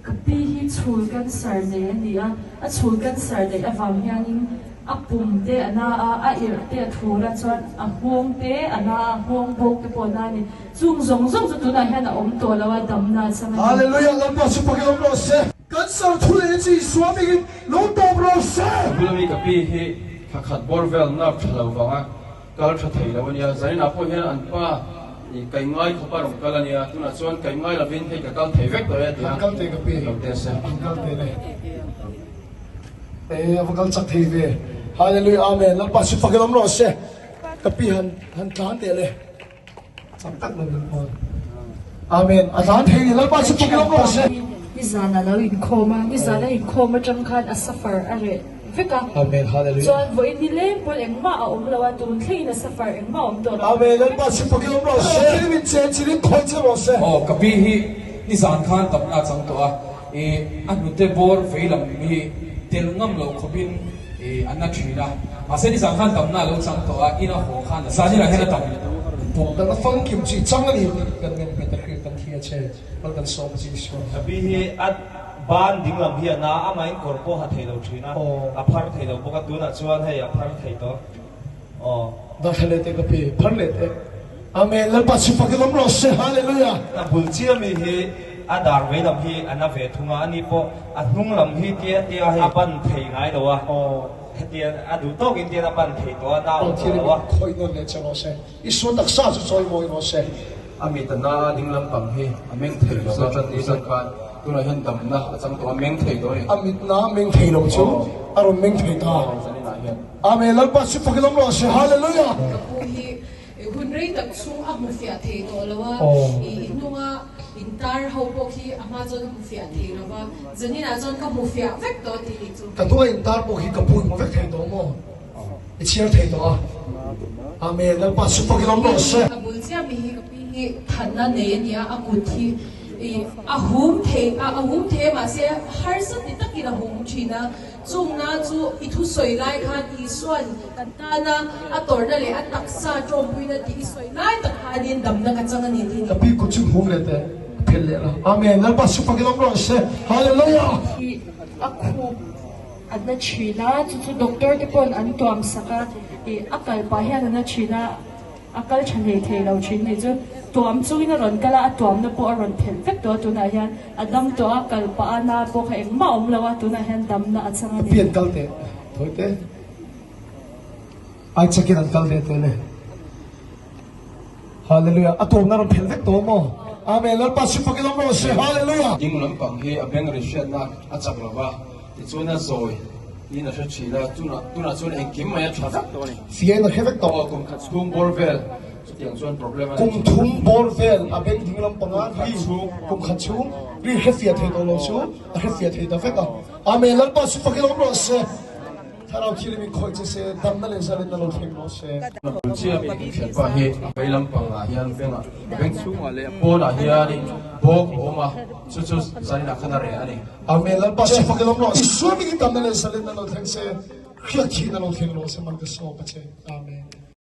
Ka pi hi chhul cancer nei a ni a, a chhul cancer neih avang hianin a pum te a na a, a irh te a thur a, chuan a nghawng te a na a, nghawng bawk te pawh a na a ni. Chung zawng zawng chu tunah hian a awm tawh lo a, damna a chang a ni. Hallelujah Lalpa chu pakin awm rawh se. Cancer thu leh chi Isua mingin lo tawp rawh se. Bula mi ka pi hi thla khat bawr vel nerve tha lo vanga Kal tha thei lo a nia, Zaninah pawh hian an pa i kai ngai khawp a rawn kal a nia, tunah chuan kai ngai lovin hei ka kal thei vek tawh e tia An kal teh ka pi, lo teh se. An kal teh le. E a va kal chak thei ve. Hallelujah Amen Lalpa chu fakin awm rawh se. Ka pi han han tlan teh le. Chak tak mai Lalpa. Amen a tlan thei ni Lalpa chu fakin awm rawh se. Nizan a lo inkhawm a, nizan a inkhawm atang khan a suffer a reh. vek a. Amen Hallelujah. Chuan vawiin ni leng pawn engmah a awm lo a, tun thlengin a suffer engmah a awm tawh lo. Amen Lalpa chu fakin awm rawh se. Thil min chen chin in khawi che rawh se. Aw ka pi hi nizan khan damna a chang tawh a, i a hnute bawr vei lam hi tel ngam loh khawpin i a na thin a, mahse nizan khan damna a lo chang tawh a, ina haw khan a zanin ah hian a dam tawh. Damna famkim chi chang a ni tih kan men hmet a hriat kan thi a che mal kan sawm a chi Isua. Ka pi hi a Ban ding lam hi a na, amahin kawr pawh ha thei lo thin a, a phar thei lo bawk a, tunah chuan hei a phar thei tawh. Aw. Dah thla leh teh ka pi, phar leh teh. Amen, Lalpa chu fakin awm rawh se, Hallelujah. A bul chiah mi hi a dar vei lam hi a na ve thung a, ani pawh a hnung lam hi tia tia hei a ban thei ngai lo a, hetiang a duh tawkin tian a ban thei tawh a, na awm tawh lo a. Khawih nawn leh che rawh se. Isua taksa chu chawimawi rawh se. A mit a na a ding lampang hi a meng thei lo va, ni zan khan tunah hian damna a chang tawh a, meng thei tawh a ni. A mit na meng thei lo chu a rawn meng thei ta. Amen Lalpa chu fakin awm rawh se Hallelujah. Ka pu hi hun rei tak chhung a hmu fiah thei tawh lo a, i hnunga intar ho pawh khi a hma chuan a hmu fiah thei lo va, zaninah chuan ka hmu fiah vek tawh tih ni chu. Ka hnunga intar pawh khi ka pu i hmu vek thei tawh maw? I chhiar thei tawh a. Amen. Lalpa chu fakin awm rawh se. Ka bul chiah mi hi ka pi hi thanna nei a nia, a kut hi i a hum thei a, a hum thei a mahse harsa ti takin a hum thin a, chungna chu i thusawi lai khan Isua'n kan tana a tawrhna leh a taksa tawmpuina tih i sawi lai tak khanin damna ka chang a ni tih ni. Ka pi kut chu hum leh teh, a phelh leh la. Amen. Lalpa chu fakin awm rawh se. Hallelujah. Hi a khup A na thin a, chu chu doctor te paw'n an tuam sak a, ih a kal pah hian a na thin a, a kal tha hlei thei lo thin nih chu tuam chungin a rawn kal a, a tuamna pawh a rawn phelh vek tawh a tunah hian a dam tawh a, kal pah a na pawh kha engmah a awm lo a, tunah hian damna a chang a ni. Pian kal teh thawi te ai chakin an kal ve teh le. Hallelujah a tuamna rawn phelh vek tawh maw? Amen Lalpa chu fakin awm rawh se Hallelujah. Ding lampang hi a beng ri hriatna a chak lo va. Tichuan a zawi tiin a hre thin a, tunah tunah chuan engkim mai a tha vek tawh a ni. Fiain a hre vek tawh. Aw, kum khat chhung bawr vel chutiang chuan problem a nei Kum thin. thum bawr vel a beng ding lam panga Kum khat ri chhung. kum khat chhung ri hre fiah thei tawh lo chu a hre fiah thei ta vek a. Amen Lalpa chu fakin awm rawh se. Thlarau thilim in khawih che se, damna leh zalenna lo thleng rawh se. Chiah mi kan thianpa hi a vei lampangah hian vengah veng chhungah leh a pawnah hianin bawk a awm a, chu chu zaninah khan a reh a ni. Amen Lalpa chu fakin awm rawh Isua mingin damna leh zalenna lo thleng se, hriat thihna lo thleng rawh se man ka sawp a che. Amen.